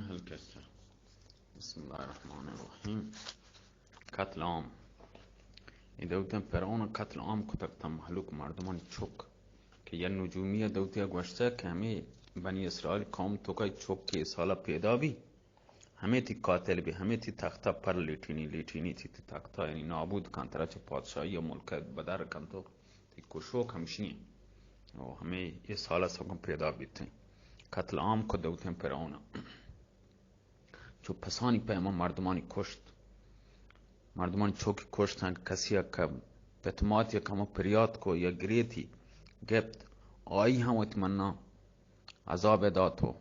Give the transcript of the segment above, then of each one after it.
القصہ۔ بسم اللہ الرحمن الرحیم۔ قتل عام۔ اے داؤدیں فرعون قتل عام کتگ تا مہلوک مردمانی چک کہ یا نجومی داؤدی گوشتہ کہ ہمیں بنی اسرائیل قوم توکا چک کہ سالا پیدا بی، ہمیں تی قاتل بی، ہمیں تی تختہ پر لیٹینی، لیٹینی تی، تی تختہ، یعنی نابود کن، ترا چہ پادشاہی یا ملک بدر کن تو تی کشوک ہمشی ہیں۔ او ہمیں اے سالا سکن پیدا بیتیں۔ قتل عام کو داؤدیں فرعون۔ چو پسانی پیما مردمانی کشت، مردمانی چوکی کشت، ہنکہ کسی یک پتماتی یک ہمو پریات کو یا گریتی گپت، آئی ہم وتی منا عذاب دات و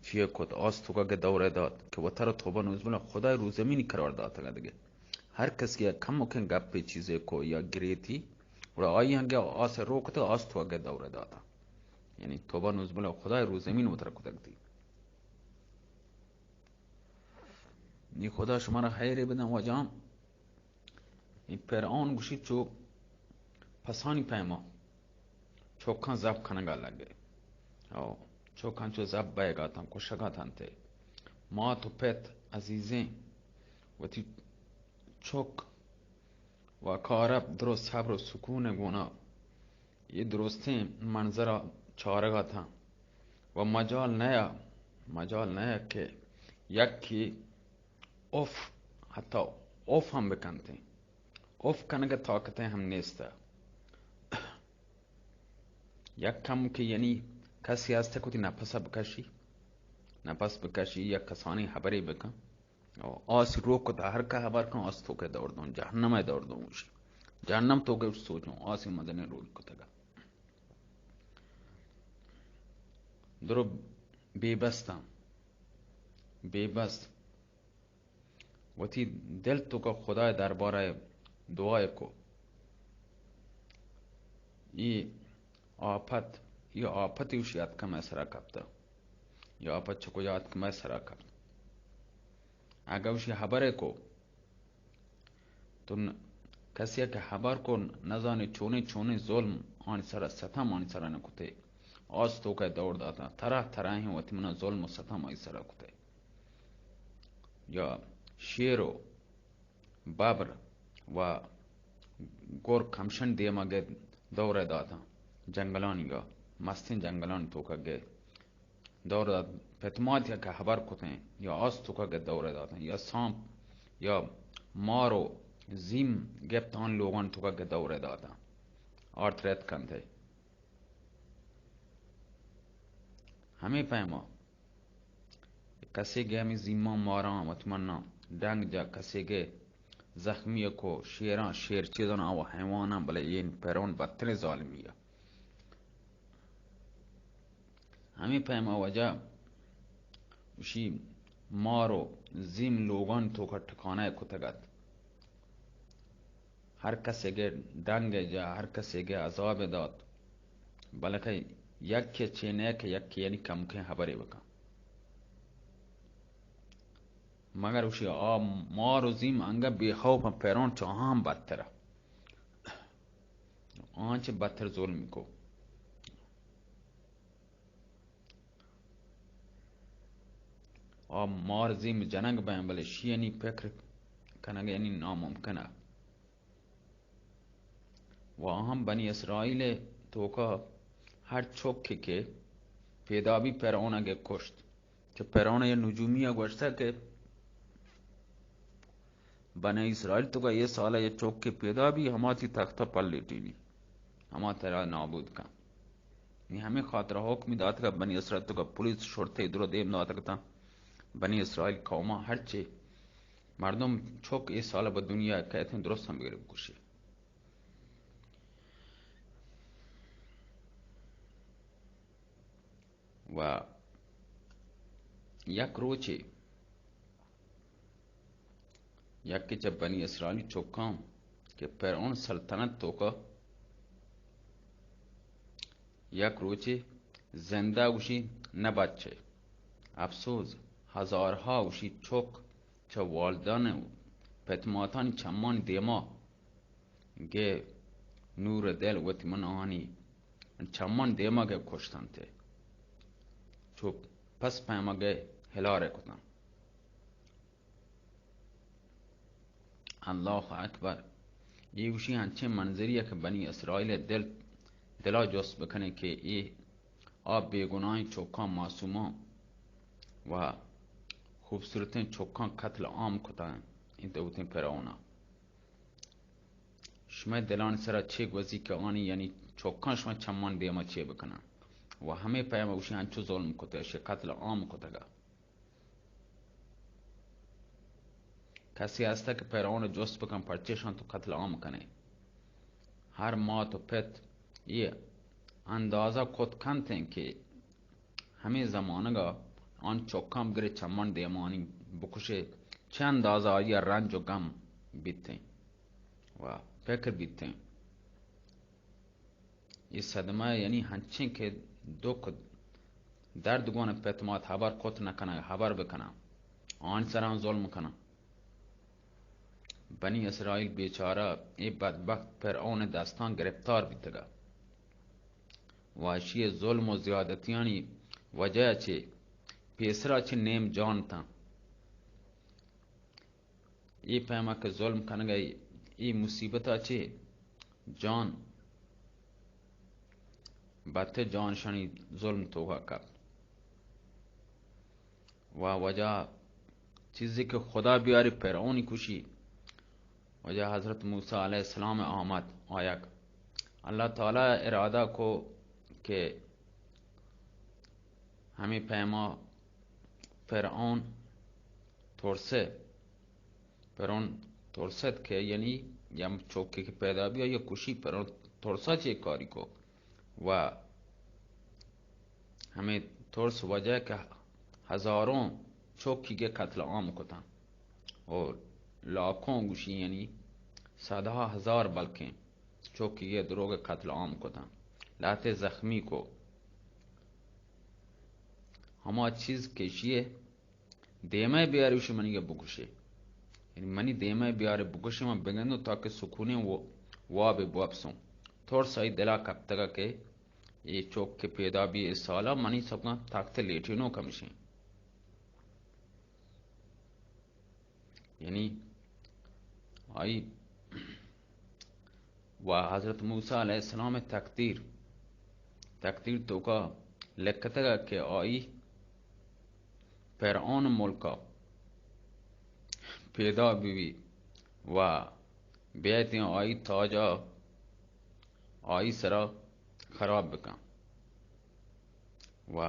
چیئے کت، آس توکا گہ دور دات کہ وترا توبہ نوز بلا خدای روزمینی قرار داتگ دگہ۔ ہر کسی یک کمکیں گپے چیزے کو یا گریتی، گڑا آئی ہم گہ آس روکت، آس توکا گہ دور داتا۔ یعنی توبہ نوز بلا خدای روزمین وترا کتگ دی۔ نی خدا شمارا خیرے بدن واجہاں۔ اے فرعون گوشی چو پسانی پیما چوکاں زب کنگا لگے۔ او چوکاں چو زب بیگا تاں، کشگا تاں تے۔ مات و پت عزیزیں وتی چک و کارب درست صبر و سکون گونا اے درستیں منظرا چارگا تاں و مجال نیا، مجال نیا کہ یکی اف، حتی اف ہم بکنتیں، اف کنگ طاقتیں ہم نیست۔ یک کم کہ یعنی کسی ہست کہ وتی نفس بکشی، نفس بکشی، یک کسانی حبری بکن۔ آس روک کت، ہر کہ ہبر کن، آس توکا دور دون، جہنم دور دون گوشی۔ جہنم توکا سوچوں، آسی مزنیں رول کتگا۔ درو بے بستاں، بے بست۔ وتی دل توکا خدای دربارہ دعا کو۔ ای آپت، ای آپت اوشی اتکا مئے سرا کپتا۔ ای آپت چہ کجا اتک مئے سرا کپت۔ اگہ اوشی حبرے کو، تو ن-، کسی کہ حبر کو نزانے چونیں چونیں ظلم آنی سرا، ستم آنی سرا نہ کتے۔ آس توکا دور داتا، طرح طرحیں وتی منا ظلم و ستم آئی سرا کتے۔ یا شیر و ببر و گرک ہمشن دیما گہ دور داتاں، جنگلانی یا مستیں جنگلانی توکا گہ دور دات، پتمات یا کہ ہبر کتیں یا آس توکا گہ دور داتاں، یا سانپ یا مار و زیم گپت آن لوگان توکا گہ دور داتاں، آرت رد کنتے۔ ہمیں پیما کسے گہ ہمیں زیماں ماراں وت منا ڈنگ جا، کسے گہ زخمی کو، شیراں، شیر چیزاں آ و حیواناں، بلے اے فرعون بدتریں ظالمی ء۔ ہمیں پیما واجہ اشی مار و زیم لوگان توکا ٹکانہ کتگ ات۔ ہر کسے گہ ڈنگ جا، ہر کسے گہ عذاب دات، بلکہ یکے چے نہ کہ یکے یعنی کمکیں حبرے بکن۔ مگر اشی آ مار و زیم انگہ بے خوف انت، فرعون چہ آہاں بدتر ء۔ آنچہ بدتر ظلم کو۔ آ مار زیم جنگ بین، بلے شی یعنی فکر کنگ یعنی ناممکن ء۔ و آہاں بنی اسرائیل ء توکا ہر چکے کہ پیدا بی فرعون ء گہ کشت۔ چہ فرعون ء نجومی ء گوشتہ کہ بنی اسرائیل توکا اے سال ء چکے پیدا بی، ہما تی تخت ء پل لیٹینی، ہما ترا نابود کن۔ نی ہمیں خاطر حکمی داتگا بنی اسرائیل توکا پولیس شرطہ درو دیم داتگتا۔ بنی اسرائیل قوما ہرچے مردم چک اے سال بہ دنیا کئیت انت، درست ہم بگرے بکشی۔ و یک روچے یکے چہ بنی اسرائیلی چکاں کہ فرعون سلطنت توکا یک روچے زندہ گوشی نہ بچے۔ افسوز، ہزارہا گوشی چک چہ والدان و پت ماتانی چمانی دیما گہ نور دل وتی من آنی چمانی دیما گہ کشتنتے۔ چو پس پیما گہ ہلار کتاں۔ اللہ اکبر۔ اے گوشی انچیں منظری کہ بنی اسرائیل دل، دلا جست بکنے کہ اے آ بے گناہیں چکاں، معصوماں و خوبصورتیں چکاں قتل عام کتاں، اے دوتیں فرعونا۔ شمئے دلانی سرا چے گوزی کہ آنی، یعنی چکاں، شما چمان دیما چے بکناں؟ و ہمے پیما گوشی انچو ظلم کتے، اشی قتل عام کتگا۔ کسی ہستہ کہ فرعون جست بکن، پرچے شان تو قتل عام کنے؟ ہر مات و پت اے اندازہ کت کنتیں کہ ہمے زمانگا آن چکاں بگرے چمان دیمانی بکشے، چہ اندازہ آئی رنج و غم بیتیں و فکر بیتیں۔ اے صدمہ یعنی ہنچیں کہ دکھ درد گون پت مات ہبر کت نہ کنگ، ہبر بکناں، آن سران ظلم کناں۔ بنی اسرائیل بیچارہ اے بدبخت فرعون دستان گرفتار بیتگا۔ و اشی ظلم و زیادتیانی وجہ چہ پیسرا چہ نیم جان تاں۔ اے پیما کہ ظلم کنگا اے، اے مصیبتا چہ جان بتے، جان شانی ظلم توکا کپت۔ و وجہ چیزی کہ خدا بیاری فرعونی کشی، وجہ حضرت موسی علیہ السلام آمد آیک۔ اللہ تعالی ارادہ کو کہ ہمے پیما فرعون ترسے، فرعون ترست کہ یعنی یا چوکے کہ پیدا بی یا کشی، فرعون ترسا چے کاری کو و ہمے ترس وجہ کہ ہزاروں چوکی کے قتل عام کتاں اور لاکھوں گوشی یعنی صدہا ہزار بلکیں چوکی کے دروگ قتل عام کتاں، لہتے زخمی کو۔ ہما چیز کہ اشی دیمے بیارے، اشی منی گا بکشے، یعنی منی دیمے بیارے بکشے، من بگندوں تاکہ سکونیں و-، وابے بوپسوں۔ ترس آئی دلا کپتگا کہ اے چوک کہ پیدا بی اے سالا منی سبگاں طاقت لیٹینو کمشیں۔ یعنی آئی و حضرت موسی علیہ السلام تقدیر، تقدیر توکا لکھتگا کہ آئی فرعون ملکا پیدا بی و بیایتیں آئی تاجا آئی سرا خراب بکن و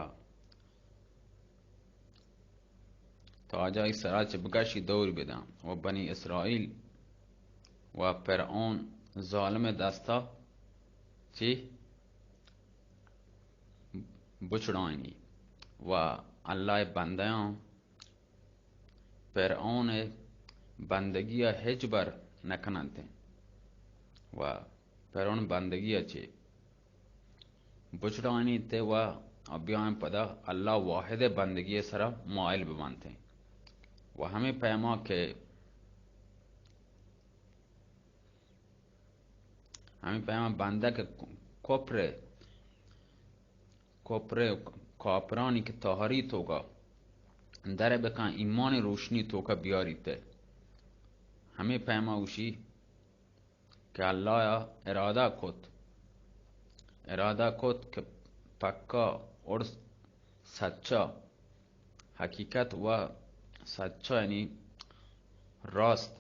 تاجا آئی سرا چہ بکشی دور بدن و بنی اسرائیل و فرعون ظالم دستا چی بچڑائینی و اللہ بندیاں فرعون بندگیا ہچ بر نکننت و فرعون بندگیا چی بچڑائینیت و بیاین پدا اللہ واحد بندگی سرا مائل ببنت و ہمے پیما کہ ہمے پیما بندہ کہ کفر، کفر کافرانی کہ تاہری توکا در بکن، ایمان روشنی توکا بیاریت۔ ہمے پیما اوشی کہ اللہ ء ارادہ کت، ارادہ کت کہ پکا اور سچا، حقیقت و سچا یعنی راست،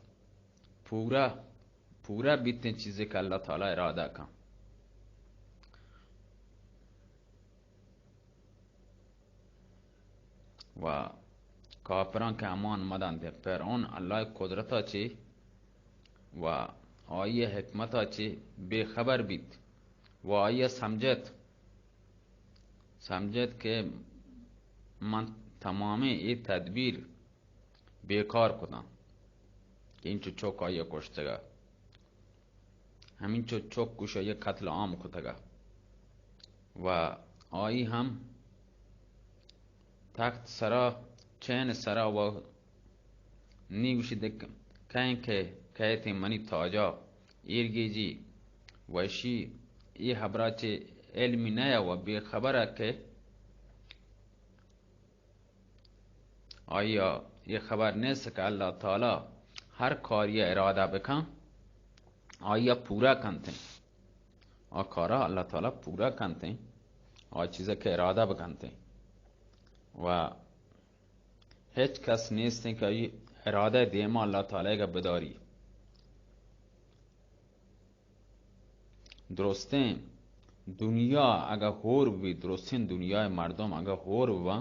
پورا، پورا بیتیں چیزے کہ اللہ تعالی ارادہ کن۔ و کافراں کہ امان مدنت۔ فرعون اللہ قدرتا چی و آئی حکمتا چی بے خبر بیت و آئی سمجھت، سمجھت کہ من تمامیں اے تدبیر بیکار کتاں کہ انچو چک آئی کشتگا۔ ہمینچو چک گوش آئی قتل عام کتگا و آئی ہم تخت سرا، چین سرا و نی گوشی دک کئیں کہ کئیتیں منی تاجا ایرگیجی و اشی اے حبرا چے علمی نیا و بے خبرا کہ آئی ءَ اے خبر نیست کہ اللہ تعالی ہر کاری ءَ ارادہ بکن، آئی ءَ پورا کنتیں۔ آ کارا اللہ تعالی پورا کنتیں، آ چیزا کہ ارادہ بکنتیں۔ و ہچ کس نیستیں کہ آئی ارادہ دیما اللہ تعالی گا بداری۔ درستیں دنیا اگہ ہور بی، درستیں دنیا مردم اگہ ہور بباں،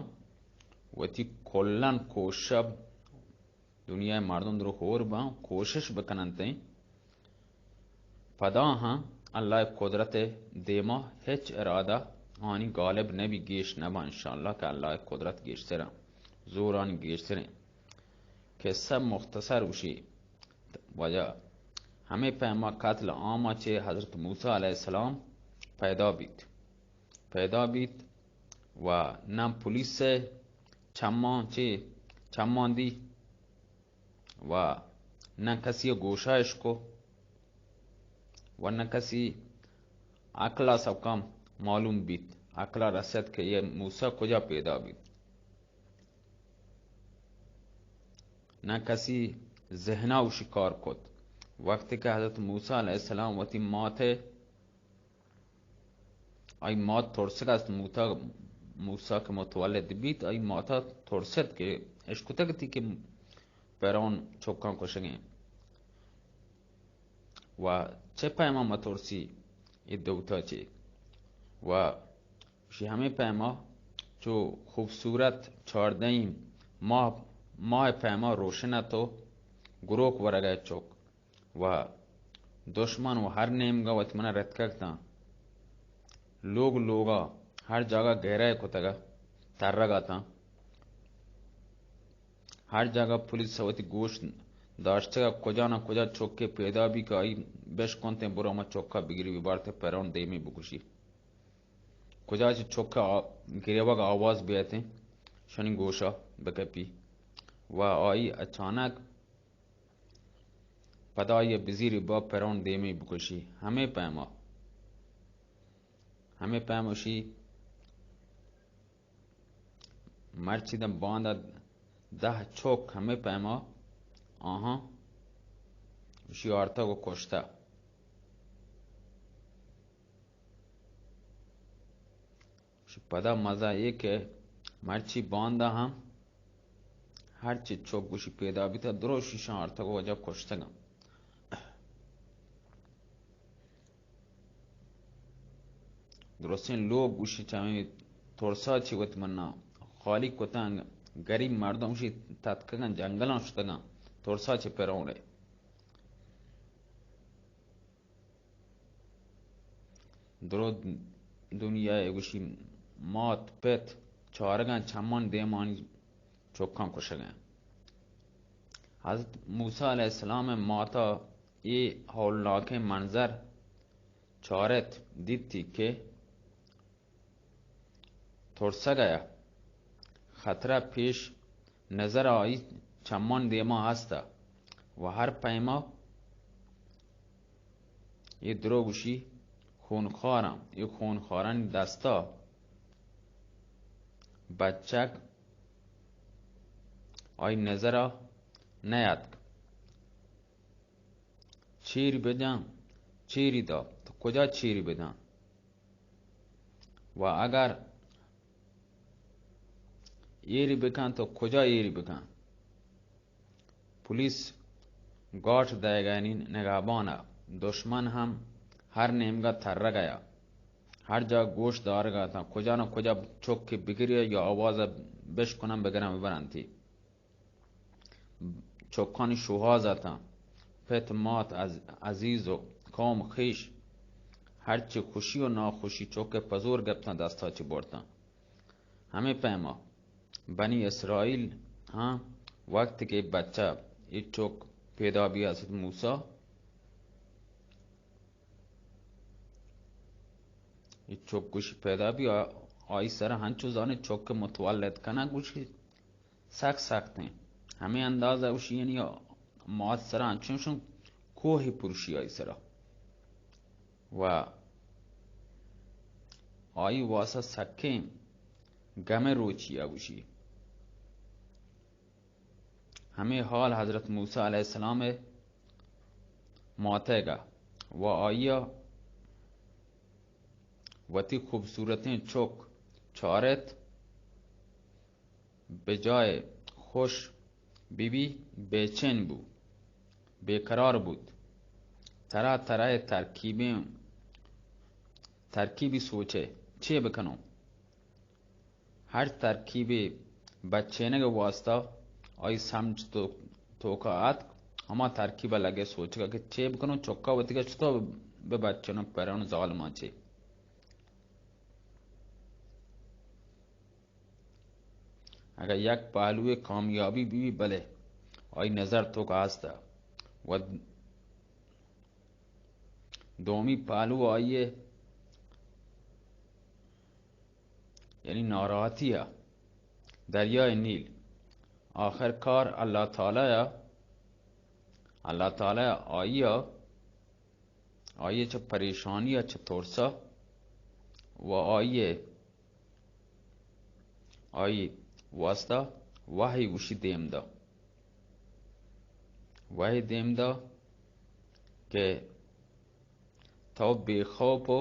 وتی کلن کوشب دنیا مردم درو ہور باں، کوشش بکننتیں، پدا ہاں اللہ قدرت دیما ہچ ارادہ آنی غالب نبی، گیش نباں۔ انشاءاللہ کہ اللہ قدرت گیشتراں، زور آنی گیشتریں۔ قصہ مختصر گوشی وجہ ہمیں پیما قتل عام چہ حضرت موسی علیہ السلام پیدا بیت، پیدا بیت و نہ پولیس چمان چہ چمان دی و نہ کسی گوشا اشکو و نہ کسی عقلا سوکام معلوم بیت، عقلا رسد کہ یہ موسی کجا پیدا بیت۔ نہ کسی ذہنا و شکار کت۔ وقتی کہ حضرت موسی علیہ السلام وتی مات آئی مات ترسگ است، موتا، موسی کہ متولد بیت، آئی ماتا ترست کہ اشکتگ تی کہ پیرون چکاں کشگیں و چہ پیما مترسی اے دوتا چے و شی ہمیں پیما چو خوبصورت چاردہیں ماہ، ماہ پیما روشن تو گروک ورگئے چک و دشمن و ہر نیمگا وت منا رتکگ تاں۔ لوگ لوگا ہر جاگہ گہرہ کتگا ترگا تاں۔ ہر جاگہ پولیس وتی گوش داشتگا کجا نہ کجا چکے پیدا بی کہ آئی بشکنتیں برو ہما چکا بگری ببارتیں پیرون دیمی بکشی۔ کجا چہ چکا آ-، گریوگ آواز بیتیں شنی گوشا بکپی و آئی اچانک پدا آئی بزیری با پیرون دیمی بکشی۔ ہمیں پیما، ہمیں پیما شی مرچی داں باندا دہ چک ہمیں پیما آہاں شی آرتگ و کشتہ۔ پدا مزہ اے کہ مرچی باندا ہم ہرچی چک گوشی پیدا بیتا، درو شیشان آرتگ و وجہ کشتگاں۔ درستیں لوگ گوشی چمی ترسا چی وت منا خالی کتاں، گریب مردم گوشی تتکگاں جنگلاں شتگاں، ترسا چی پیرون ءَ۔ درو دنیا ءَ گوشی مات پت چارگاں چمن دیمانی چکاں کشگاں۔ حضرت موسی علیہ السلام ءِ ماتا اے ہولناکیں منظر چارت، دیتی کہ ترسگ ءَ خطرہ پیش نظر آئی چمان دیما ہست ءَ و ہر پیما اے دروگوشی خونخواراں، اے خونخوارانی دستا بچک آئی نظر ءَ نیاتک۔ چیر بداں، چیری دا، تو کجا چیری بداں؟ و اگر ایری بکن تو کجا ایری بکن؟ پولیس گاٹ دئیگانی نگہبان ءَ، دشمن ہم ہر نیمگا ترگ ءَ، ہر جا گوش دارگ ءَ اتاں، کجا نہ کجا چک بگری یا آواز بشکنن بگرن ببرنتی۔ چکانی شوہاز اتاں، پت مات عز-، عزیز و قوم خیش، ہرچی خوشی و ناخوشی چک پزور گپتاں دستا چی برتاں۔ ہمیں پیما بنی اسرائیل ہاں وقت کہ بچہ اے چک پیدا بی حضرت موسی، اے چک گوشی پیدا بی آ-، آئی سر ہنچو زانے چک متولد کنگ گوشی سک سخت ہیں۔ ہمیں اندازہ گوشی یعنی مات سر ہنچو شن کوہ پروشی آئی سرا۔ و آئی واسا سکیں گمے روچی ءَ گوشی۔ ہمے حال حضرت موسیٰ علیہ السلام ءِ ماتئیگ ءَ و آئی ءَ وتی خوبصورتیں چک چارت، بجائے خوش بہ بی، بے چین بو، بے قرار بوت۔ طرح طرح ترکیبیں، ترکیبی سوچے چے بکنوں؟ ہر ترکیبے بچینگ ءِ واسطہ آئی سمجھ تو، توکا آتک، ہما ترکیب ءَ لگے سوچگ ءَ کہ چے بکنوں، چکا وتیگا چطور بہ بچنوں پیران ظالماں چے۔ اگاں یک پہلوے کامیابی بی، بلے آئی نظر توکا ہست ءَ و دومی پہلو آئی ءِ یعنی ناراحتی ءَ دریائے نیل۔ آخر کار اللہ تعالی ءَ، اللہ تعالی ءَ آئی ءَ، آئی ءَ چہ پریشانی ءَ، چہ ترس ءَ و آئی ءَ، آئی واسطہ وحی گوشی دیم دا، وحی دیم دا کہ تو بے خوف و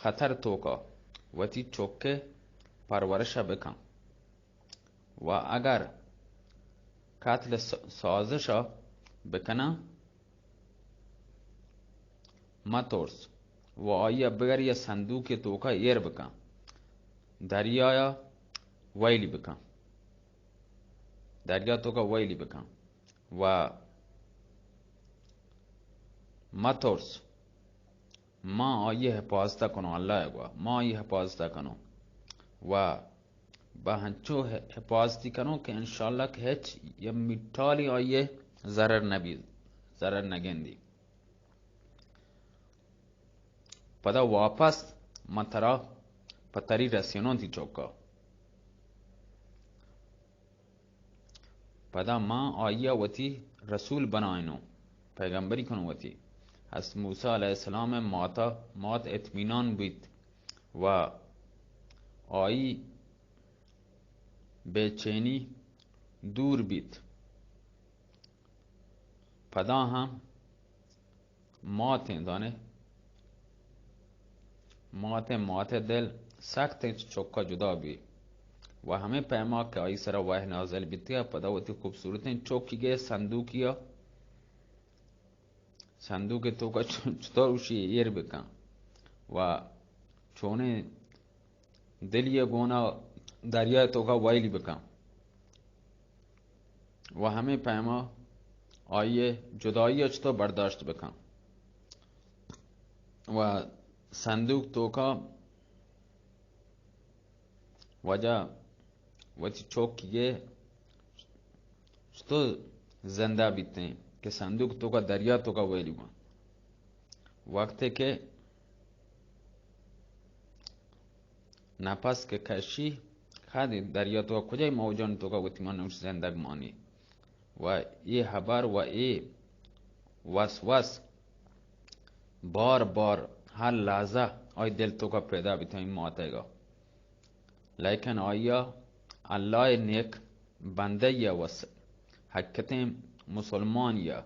خطر توکا وتی چک ءِ پرورش ءَ بکن و اگر قتل س-، سازش ءَ بکناں، مہ ترس و آئی ءَ بگر یا صندوق ءِ توکا ایر بکن، دریا ءَ ویلی بکن، دریا توکا ویلی بکن و مہ ترس، ما آئی ءِ حفاظت ءَ کنوں، اللہ ءِ گوا ما آئی ءِ حفاظت ءَ کنوں و بہ ہنچو حفاظتی کنوں کہ انشاءاللہ کہ ہچ یا مٹالی آئی ءَ ضرر نہ بی، ضرر نہ گندی۔ پدا واپس من ترا پہ تری رسینوں تئی چکا۔ پدا من آئی ءَ وتی رسول بنائینوں، پیغمبری کنوں وتی۔ حضرت موسیٰ علیہ السلام ءِ ماتا، مات اطمینان بیت و آئی بے چینی دور بیت۔ پدا ہم ماتیں، زانے، ماتیں، ماتیں دل سخت انت چکا جدا بی و ہمے پیما کہ آئی سرا وحی نازل بیتگا، پدا وتی خوبصورتیں چکی گے صندوقیا، صندوق توکا چ-، چطور اوشی ایر بکن و چونیں دلی ءَ گونا دریا ءِ توکا ویلی بکن و ہمے پیما آئی ءِ جدائی ءَ چطور برداشت بکن و صندوق توکا وجہ وتی چوکی ءَ چطور زندہ بیتیں کہ صندوق توکا دریا توکا ویلی بکن۔ وقتے کہ نپس کہ کشی، خادی دریا توکا کجای موجان توکا وتی منوش زندگ مانی۔ و اے حبر و اے وسوس بار بار ہر لحظہ آئی دل توکا پیدا بیتیں ماتیگا۔ لیکن آئیا اللہ نیک بندہ یا و س-، حقیقتیں مسلمان یا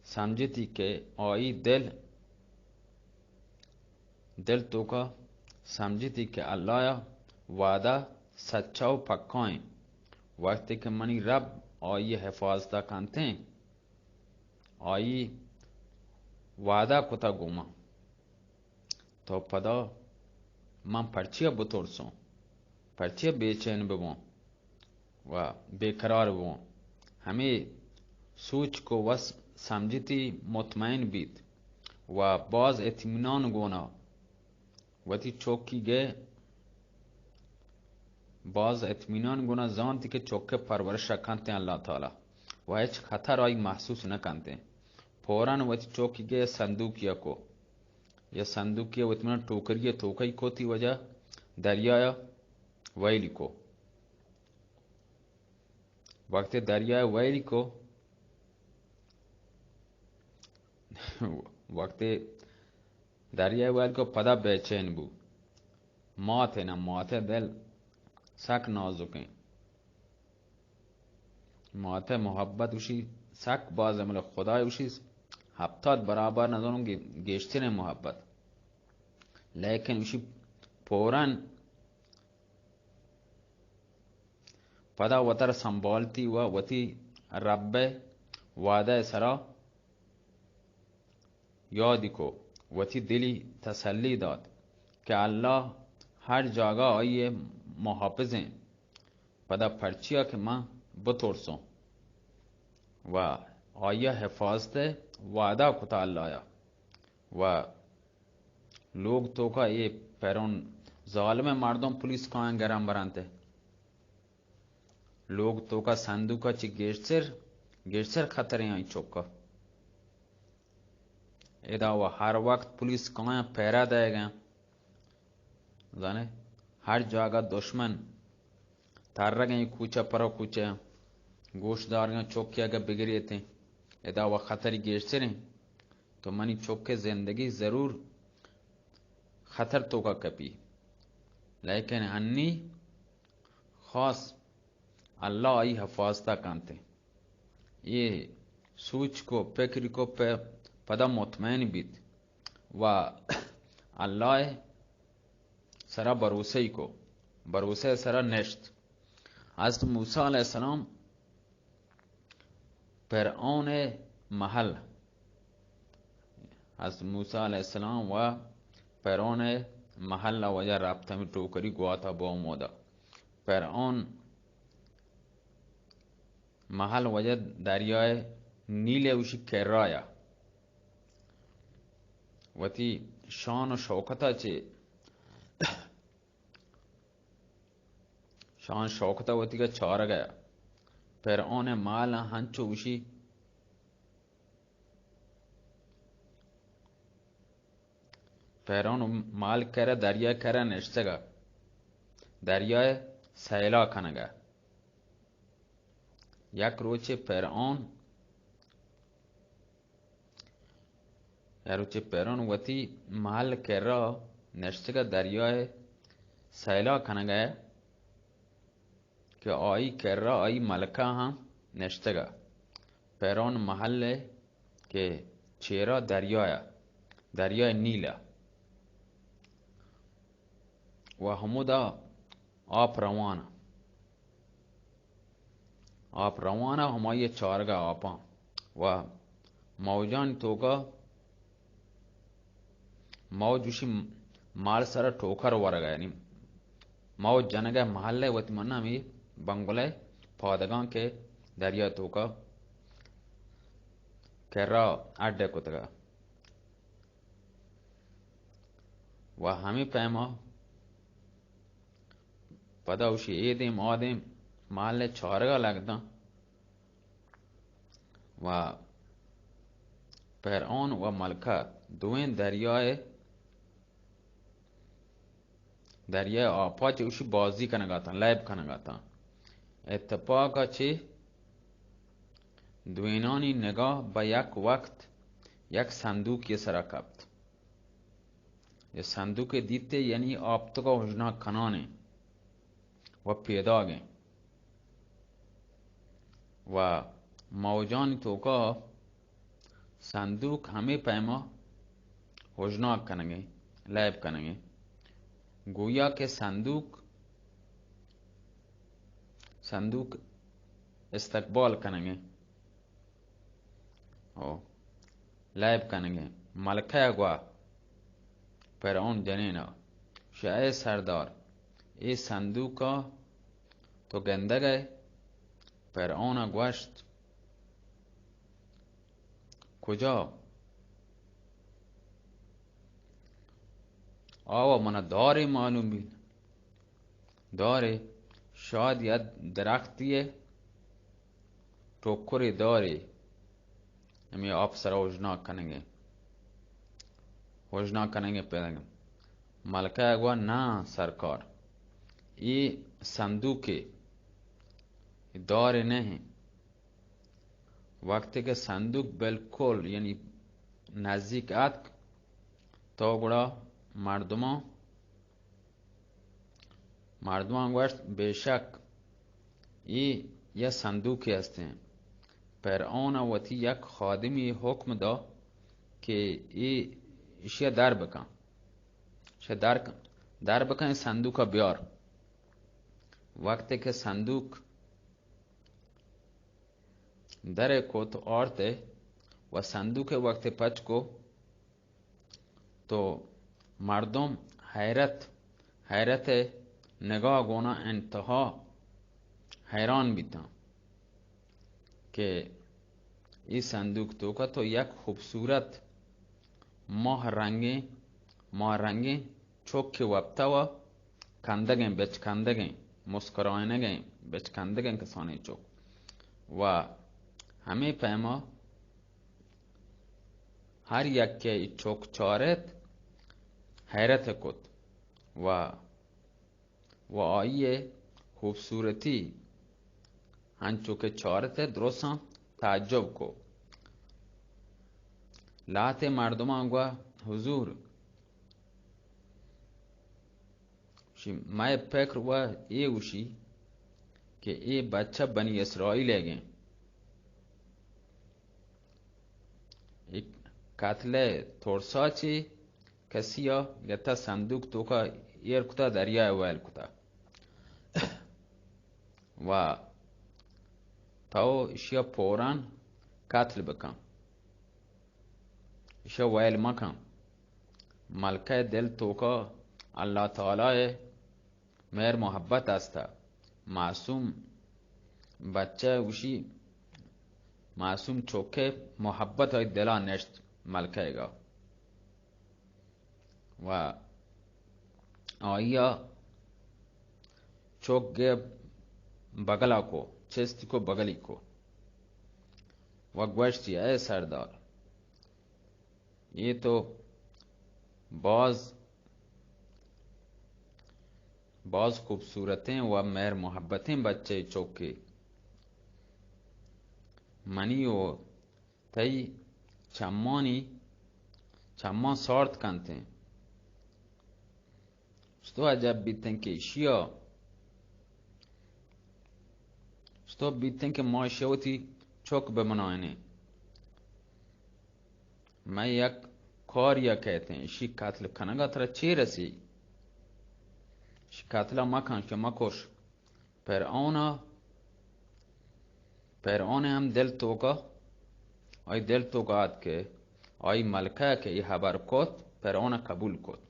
سمجھتی کہ آئی دل دل توکا سمجھتی کہ اللہ ءِ وعدہ سچا و پکا ایں۔ وقتی کہ منی رب آئی ءِ حفاظت ءَ کنتیں، آئی وعدہ کتا گوں من، تو پدا من پرچیا بترسوں، پرچیا بے چین ببوں؟ و بے قرار بوں۔ ہمے سوچ کو وس سمجھتی مطمئن بیت و باز اطمینان گونا وتی چوکی گئے، باز اطمینان گونا زانتی کہ چوکے پرورش کنتیں اللہ تعالی و ہچ خطر آئی محسوس نہ کنتیں۔ فوراً وتی چوکی گئے صندوقیا کو، یا صندوقیا وتی من ٹوکری توکئی کو تی وجہ دریایا ویلی کو۔ وقتی دریائے ویل کو، وقتی دریائے ویل کو پدا بے چین بو۔ ماتے نا، ماتے دل سک نازکیں۔ مات ءِ محبت گوشی سک باز، بلے خدا گوشی ہپتاد برابر، نزانوں گے-، گیشتریں محبت۔ لیکن گوشی فوراً پدا وتر سنبھالتی و وتی رب ءِ وعدہ ءِ سرا یادی کو، وتی دلی تسلی دات کہ اللہ ہر جاگہ آئی ءِ محافظ ایں۔ پدا پرچیا کہ من بترسوں و آئی ءَ حفاظت ءِ وعدہ کتا اللہ ءَ و لوگ توکا اے پیرون ظالم مردم پولیس کایاں گران برانتے۔ لوگ توکا صندوقا چی گیشتر، گیشتر خطریں آئی چوکا۔ ادا و ہر وقت پولیس کایاں پیرا دئیگا۔ زانے، ہر جاگہ دشمن ترگیں کوچہ پرو کوچہ، گوش دارگاں چوکی اگہ بگریتیں، ادا و خطری گیشتریں۔ تو منی چوکے زندگی ضرور خطر توکا کپی۔ لیکن ہنی خاص اللہ آئی حفاظتہ کنتے۔ اے سوچ کو، پکر کو، پ-، پدا مطمئن بیت و اللہ سرا بھروسہ کو، بھروسہ سرا نشت۔ حضرت موسیٰ علیہ السلام فرعون محل، حضرت موسیٰ علیہ السلام و فرعون محل وجہ رابطہ میں ٹوکری گواتا بو مودا۔ فرعون محل وجہ دریائے نیل اوشی کرایا۔ وتی شان و شوکتا چے شان شوکت ء وتی کا چارگ ء فرعون ء مال ء ہنچو گوشی، فرعون مال کرا دریا کرا نشتگ ء دریا ء سیلا کنگ ء۔ یک روچے فرعون یا روچے فرعون وتی محل کرا نشتگ ء دریائے سیلا کنگ ء کہ آئی کرا آئی ملکہ ہم نشتگ ء۔ فرعون محل ء کہ چیرا دریا ء، دریائے نیل ء و ہمودا آپ روان ء۔ آپ روان ء ہمائی ء چارگ ء آپاں و موجانی توکا موج گوشی مال سر ء ٹوکر ورگ ء، یعنی موج جنگ ء محل ء وتی من ہمے بنگلہ ء پادگاں کہ دریا توکا کرا اڈ ء کتگ ء۔ و ہمے پیما پدا اوشی اے دیم آ دیم محل چارگا لگداں و فرعون و ملکہ دوئیں دریائے، دریائے آپا چہ اوشی بازی کنگاتاں، لیب کنگاتاں۔ اتفاقا چہ دوئینانی نگاہ بہ یک وقت یک صندوقے سرا کپت۔ اے صندوقے دیتے، یعنی آپتگا ہژناک کنانیں و پیداگیں و موجانی توکا صندوق ہمے پیما ہژناک کنگیں، لیب کنگیں، گویا کہ صندوق، صندوق استقبال کنگیں۔ او لیب کنگیں۔ ملکہ ء گوا فرعون جنین ء، شہ اے سردار، اے صندوق ء تو گندگ ء؟ فرعون ء گوشت، کجا؟ آوا من ء دارے معلوم بیت۔ دارے، شاید یک درختی ء ٹوکرے دارے، ہمے آپ سرا ہژناک کنگے، ہژناک کنگے پیداگیں۔ ملکہ ء گوا، ناں سرکار، اے صندوقے، اے دارے نہ انت۔ وقتی کہ صندوق بالکل، یعنی نزدیک اتک، تو گڑا مردماں، مردماں گوشت، بے شک اے یا صندوقے ہستیں۔ فرعون ءَ وتی یک خادمی حکم دا کہ اے اشیا در بکن، اشیا در کن، در بکن، صندوق ءَ بیار۔ وقتے کہ صندوق در کت آرت و صندوق وقت پچ کو تو مردم حیرت، حیرت نگاہ گونا انتہا حیران بیتاں کہ ای صندوق توکا تو یک خوبصورت ماہ رنگیں، ماہ رنگیں چوکے وپتا و کندگیں، بچکندگیں، مسکرائینگیں، بچکندگیں کسانیں چوک۔ و ہمے پیما ہر یکے ای چوک چارت، حیرت کت و، و آئی خوبصورتی ہنچو کہ چارت درستاں تعجب کو۔ لہتے مردماں گوا حضور شی، مئے پکر و اے گوشی کہ اے بچہ بنی اسرائیل ءِ گیں۔ اے قتل ءِ ترسا چی کسی ءَ گتا صندوق توکا ایر کتا، دریا ءَ ویل کتا۔ و تو اشیا فوراً قتل بکن، اشیا ویل مکن۔ ملکہ دل توکا اللہ تعالی مہر محبت ہستا۔ معصوم بچہ گوشی، معصوم چوکے محبت آئی دلا نشت ملکہ گا۔ و آئیا چوک گے بگلا کو، چستی کو، بگلی کو و گوشتی، اے سردار، اے تو باز، باز خوبصورتیں و مہر محبتیں بچے چوکے۔ منی و تئی چمانی، چمان سارت کنتیں۔ چتو عجب بیتیں کہ ایشیا، چتو بیتیں کہ ما ایشیا وتی چک بمنائینیں۔ مئے یک کاریا کئیتیں، ایشی قتل کنگا ترا چے رسی؟ ایشی قتلا مکن، ایشیا مکش۔ فرعونا، فرعون ہم دل توکا، آئی دل توکا آت کہ آئی ملکہ کہ ای حبر کت، فرعون قبول کت۔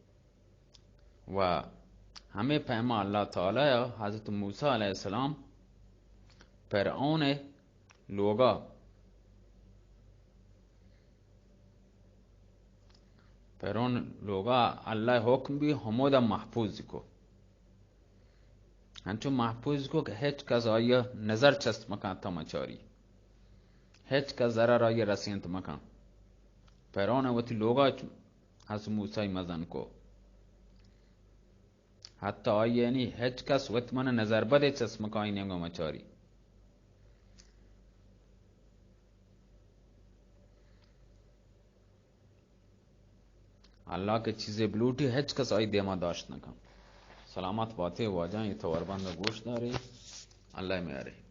و ہمے پیما اللہ تعالی حضرت موسی علیہ السلام فرعون لوگا، فرعون لوگا اللہ حکم بی ہمودا محفوظ کو۔ انچو محفوظ کو کہ ہچ کس آئی نظر چست مکن تا مچاری، ہچ کس ضرر آئی رسینت مکن۔ فرعون وتی لوگا چ-، از موسی مزن کو، حتی آئی یعنی ہچ کس وت من نظر بدے چست مکن آئی نیمگا مچاری۔ اللہ کہ چیزے بلوٹی، ہچ کس آئی دیما داشت نکن۔ سلامت باتے واجہ، اے تو وربند گوش داری۔ اللہ میارے۔